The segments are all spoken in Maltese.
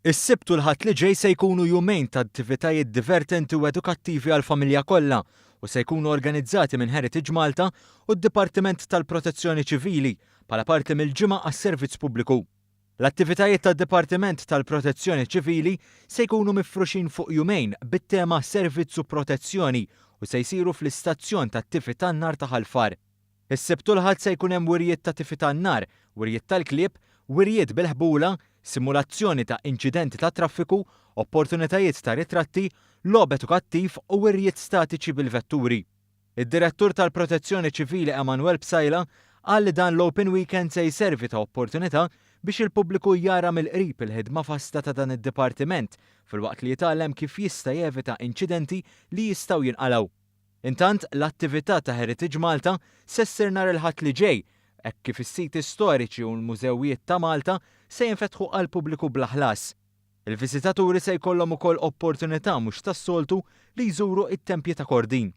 Is-Sibt u l-Ħadd li ġej se jkunu jumejn ta' attivitajiet divertenti u edukattivi għall-familja kollha u se jkunu organizzati minn Heritage Malta u d-Dipartiment tal-Protezzjoni Ċivili bħala parti mill-Ġimgħa għas-Servizz Pubbliku. L-attivitajiet tad-Dipartiment tal-Protezzjoni Ċivili se jkunu mifruxin fuq jumejn bit-tema Servizz u Protezzjoni u se jsiru fl-istazzjon tat-tifi tan-nar ta' Ħal Far. Is-Sibt u l-Ħadd se jkun hemm wirjiet ta' tifi tan-nar, wirjiet tal-klieb, wirjiet bil-ħbula, simulazzjoni ta' inċidenti tat-traffiku, opportunitajiet ta' ritratti, logħob edukattiv u wirjiet statiċi bil-vetturi. Id-Direttur tal-Protezzjoni Ċivili Emanuel Psaila qal li dan l-Open Weekend se jservi ta' opportunità biex il-pubbliku jara mill-qrib il-ħidma vasta ta' dan id-dipartiment filwaqt li jitgħallem kif jista' jevita inċidenti li jistgħu jinqalgħu. Intant, l-attività ta' Heritage Malta se ssir nhar il-Ħadd li ġej, hekk kif is-siti storiċi u l-mużewijiet ta' Malta se jinfetħu għall-pubbliku bla ħlas. Il-viżitaturi se jkollhom ukoll opportunità mhux tas-soltu li jżuru t-tempji ta' Kordin.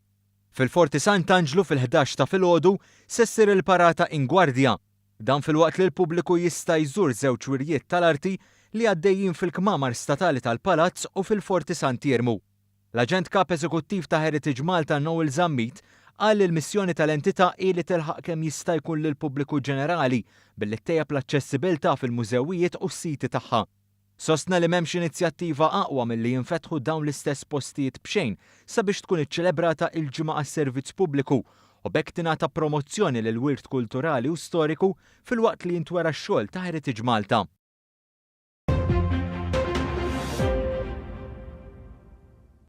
Fil-Forti Sant'Anġlu fil-11 ta' filgħodu se ssir il-parata In Guardia. Dan filwaqt li l-pubbliku jista' jżur żewġ wirjiet tal-arti li għaddejjin fil-kmamar statali tal-Palazz u fil-Forti Sant'Iermu. L-Aġent Kap Eżekuttiv ta' Heritage Malta Noel Zammit qal li l-missjoni tal-entità hi li tilħaq kemm jista' jkun lill-pubbliku ġenerali billi ttejjeb l-aċċessibilità fil-mużewijiet u s-siti tagħha. Sostna li m'hemmx inizjattiva aqwa milli jinfetħu dawn l-istess postijiet b'xejn sabiex tkun iċċelebrata il-Ġimgħa għas-Servizz Pubbliku u b'hekk tingħata promozzjoni lill-wirt kulturali u storiku filwaqt li jintwera x-xogħol ta' Heritage Malta.